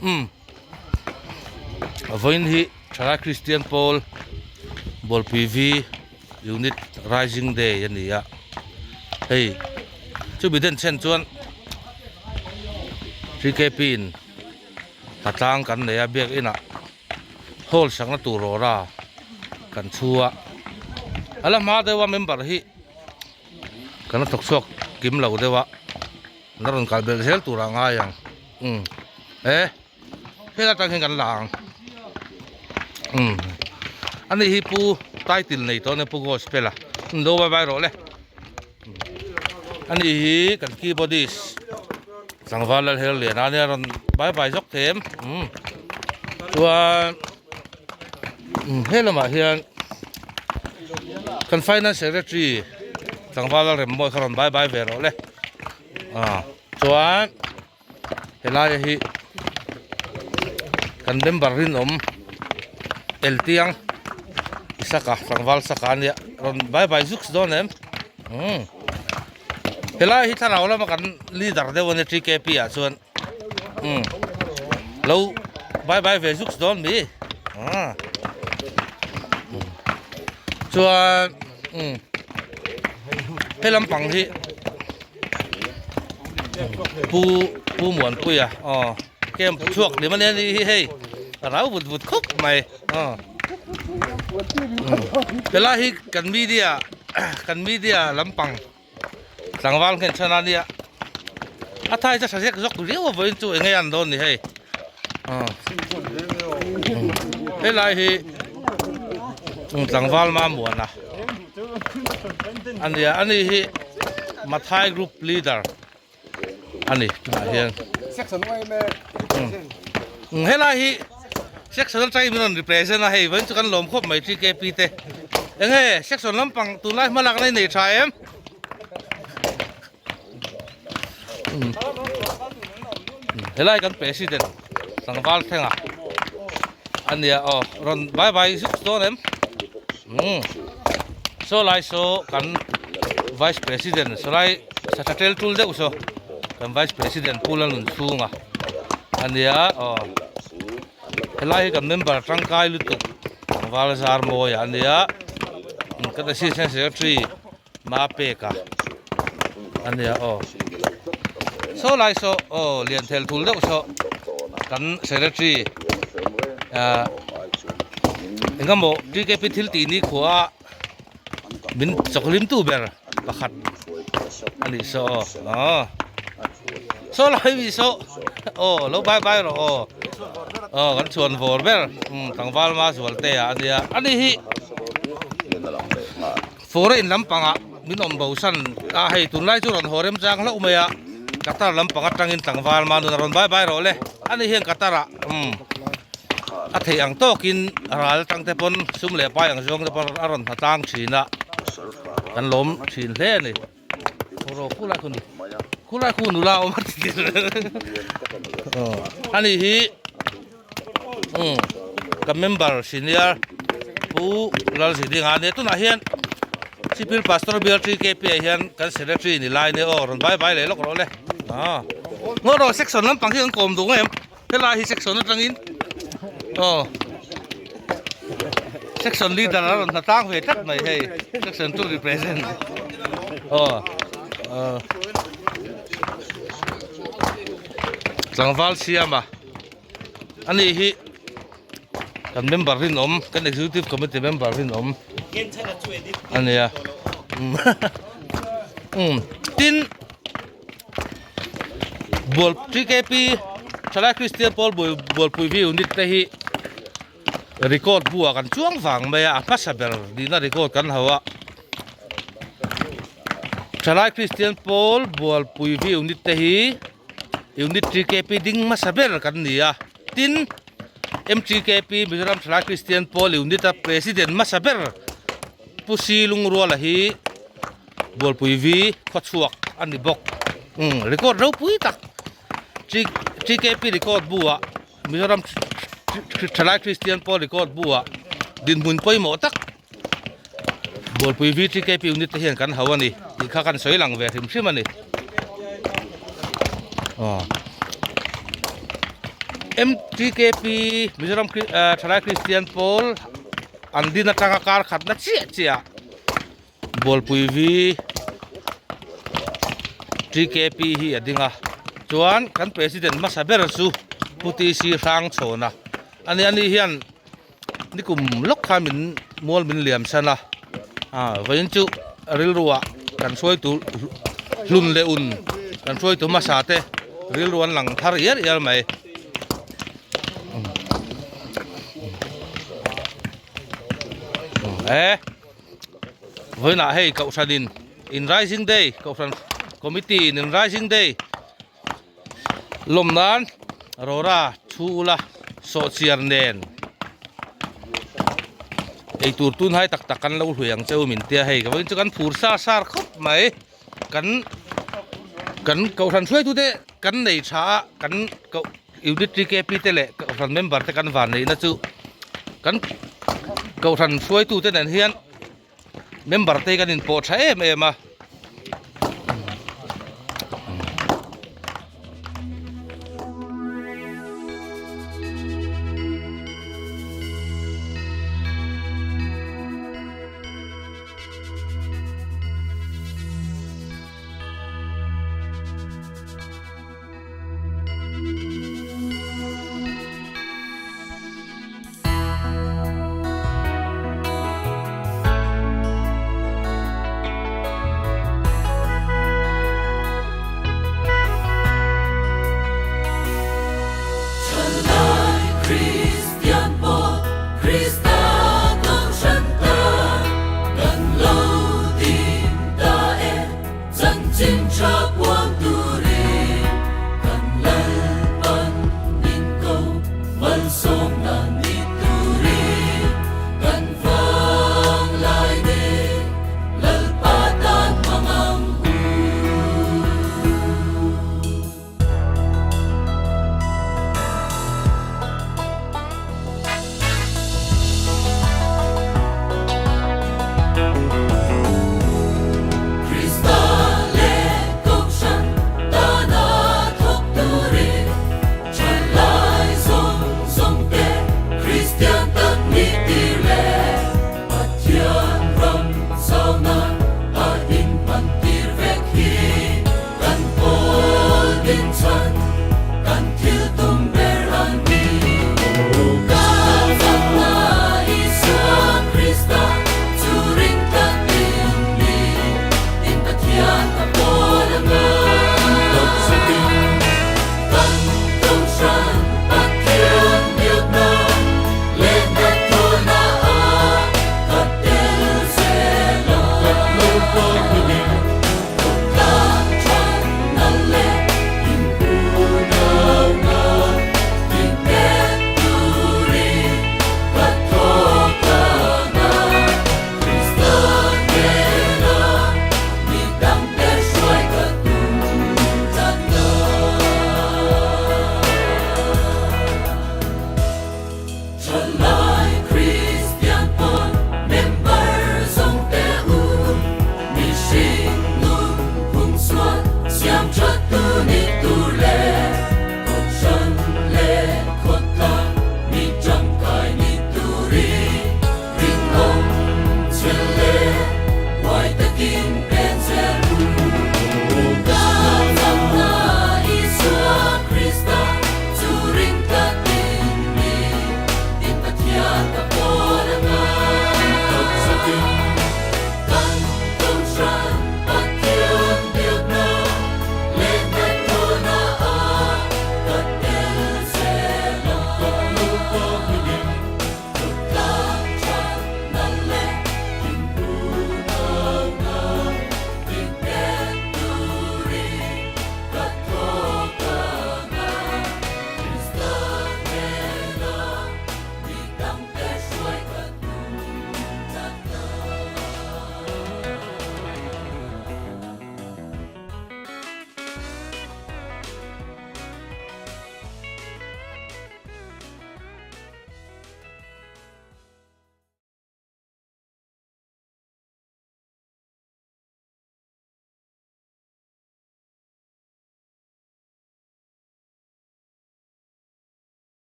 Umm vawiin hi Thalai Kristian Pawl Bualpui V Unit Rising Day a ni a, hei chumi den chhen chuan TKP in hnatlang kan nei a biakin ah hall sakna tur rawra kan chhu a, a la hma deuh a member hi kan la thawk chhuak kim lo deuh a. An rawn kal belh zel turah a ngai ang umm e helai atang hian kan la ang umm ani hi pu title nei tawh a nia pu gospel a lo vai vai rawh le ani hi kan keyboardist tlangval lal her lian a nia rawn vai vai zawk thei em umm chuan umm he lamah hian kan finance secretary tlangval lal rem mawi kha rawn vai vai ve rawh le. Ah chuan helai hi kan member rinawm eltiang Isaka tlangval saka ania rawn bai bai zuk dawn em umm helai hi thlarau lama kan leader deuh ania TKP ah chuan umm lo bai bai ve zuk dawn mi ah chuan umm he lampang hi pu pu muanpuia aw camp chhuak ni mane ni hi hei a rau vut vut khawp mai aw helai hi kan media kan media lampang tlangval nghen chhan a nia a thai chu a tha zek zawk riau a vawiin chu eng nge an dawn ni hei aw helai hi tlangval mamuana a nia ani hi Mathai group leader a ni tunah hian helai hi section atangin min rawn represent a hei vawiin chu kan lawm khawp mai TKP te eng nge section lampang tunlai hma lakna i nei tha em helai kan president tlangval thlengah a nia aw rawn vai vai zuk dawn em umm saw lai saw kan vice president saw lai sa tel tul deuh saw kan vice president pu Lalnunchhunga a nia aw helai hi kan member tangkai lutuk tlangval zar mawi a nia kan assistant secretary Mapeka a nia aw saw lai saw aw lian thel thul deuh saw kan secretary ah eng emaw TKP thil tih ni khua min chawklim tu ber pakhat a nih saw aw aw saw lai mi saw aw lo bai bai rawh aw aw kan chhuan vawr ber tlangval ma zual te ah a nia a ni hi. Foreign lampangah min awm bo san a, hei tunlai chu rawn haw remchang hlauh mai a, Qatar lampang atangin tlangval mah nun a rawn bai bai rawh le, ani hian Qatar ah umm a theih ang tawkin ral atang te pawn sum leh pai ang zawng te pawn a rawn hna tlang thin a, kan lawm thin hle a ni. Rawh khulai khu khulai khu nula a awm a ti ani hi. Umm ka member senior Pu Lalzidinga a nia tunah hian Sipil Pastor Bial TKP ah hian kan secretary ni lai nia aw rawn vai vai leh lawk rawh le ah ngaw rawh section lampang hi kan kawm duh em helai hi section atangin aw section leader a rawn hna tlang ve tlat mai hei section to represent aw ah tlangval siama. Ani hi kan member rinawm kan executive committee member rinawm a nia umm tin bual TKP thalai Kristian pawl bualpui vi unit te hi record buah kan chuang vang mai a a hmasa ber nihna record kan hauh a thalai Kristian pawl bualpui vi unit te hi. Unit TKP ding hmasa ber kan ni a, tin MTKP Mizoram Thalai Kristian Pawl Unit a President hmasa ber Pu Si Lungruala hi Bualpui V khawchhuak a ni bawk. Umm record ropui tak TKP record bu ah Mizoram Thalai Kristian Pawl record bu ah dinhmun pawimawh tak Bualpui VTKP unit te hian kan hau a ni tih kha kan sawi lang ve hrim hrim a ni. Aw. MTKP Mizoram Thalai Kristian Pawl an din atanga kar khatna chiah chiah Bualpui V TKP hi a ding a chuan kan president hmasa ber chu Pu TC Hrangchhawna a ni ani hian nikum lawk khan min mual min liam san a ah vawiin chu rilru ah kan hruaitu hlun leh un kan hruaitu hmasa te rilru an lang thar iar iar mai. E vawiinah hei kohhranin in rising day kohhran committee in in rising day lawm nan rawra thu ula sawhchiar nen eitur tun hai tak tak kan lo hlui ang cheu min tia hei ka vawiin chu kan phur sar sar khawp mai kan kan kohhran hruaitu te kan nei tha a kan koh unit TKP te leh kohhran member te kan van neihna chu kan kohhran hruaitu te nen hian member te hi kan inpawh tha em em a.